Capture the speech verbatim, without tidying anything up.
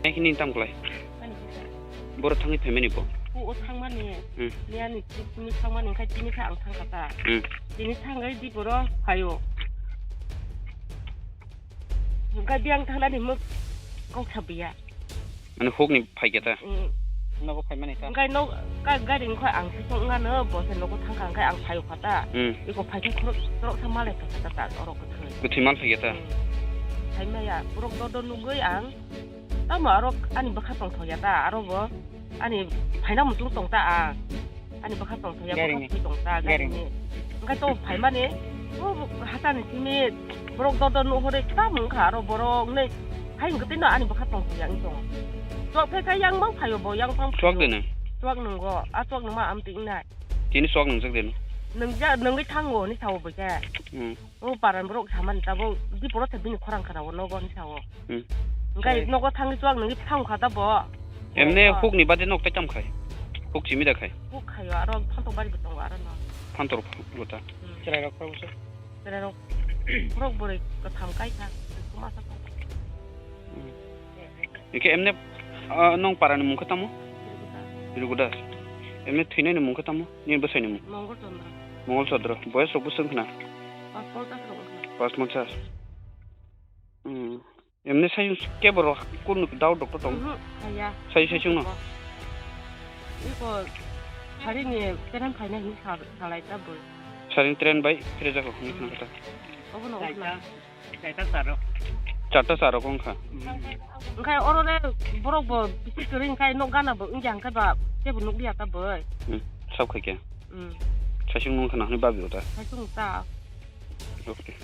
Nini tam klai? Ani kisa. Boro thangwi phaimani bo? O, o thangmani. Hmm. Ni ani tini thangmani, onkha tini kha ang thangkha ta. Hmm. Tini thangwi di boro phaio. Onkha di ang thangnani muk kok sabiya. Mane hukni phaikha ta? Hmm. Nogo phaimani ta? Onkha no ka gari onkha ang sisok ngano bo se nogo thangkha, onkha ang phaio kha ta. Hmm. Iko phaikha khorok, khorok sa malai kha ta ta oro kwthwi. Kwthwi mal phaikha ta? Hmm. Phaimaya, borok dodo nugwi ang. Tamo aro ani bwkha tongthokya ta, aro bo ani phaina muchung tong ta ang. Ani bwkha tongthokya, bwkha Garini. Thwi tong ta, Garini. Garini. Hwnkhe to phaimani, o hatani simi borok dodo nuhuri tamo wngkha, aro borok nei hai wngkhe tino ani bwkha tongthokya wng tongo. Chwk phai kha yang bang phaio bo, yang bang Chwk phaio. Dene? Chwk nungo, a chwk nungma amtwi wngnai. Tini chwk nungjak dene? Nungja-, nungwi thango, ni sao bo khe. Hmm. O paran borok samani tabuk di borok se bini khorang khana o nogo ni sao. Hmm. Hwnkhe Sorry. Nogo thangwi chuak nungwi thang kha ta bo. Emne Oh. Hukni bade nok tai tam khai? Huk chimi da khai? Huk khaio aro phantok bari bo tongo aro no. Phantor gota. Hmm. Chwrairok kha bwswk? Chwrairok borok bwrwi kwtham kai kha. Kuma sa kha. Hmm. Hwnkhe emne, ah, nong parani mung khe tamo? Biruguda. Emne thwinani mung khe tamo? Nini bwsaini mung? Mongol Chandra. Mongol Chandra. Boyes rok bwswk wngkha na? Pas ponchas rok wngkha. Pas ponchas. Hmm. Emne sai kebo rok kun dao doctor tong? Mhm, haya. Sai sai chwngno? Iko sarini teren phaina hin sa-, salai ta boi. Sarini teren bai phirajak rok hin khna kata. Obo no wngkha. Charta charok wngkha. Hwnkhe oro le borok bo bisi kwrwi hwnkhe nok gana bo wngya hwnkhe ba tebo nukliya ta boi. Hmm, sab khai khe. Hmm. Saisung nung khna hwnwi babi ota. Saisung ta. Okay.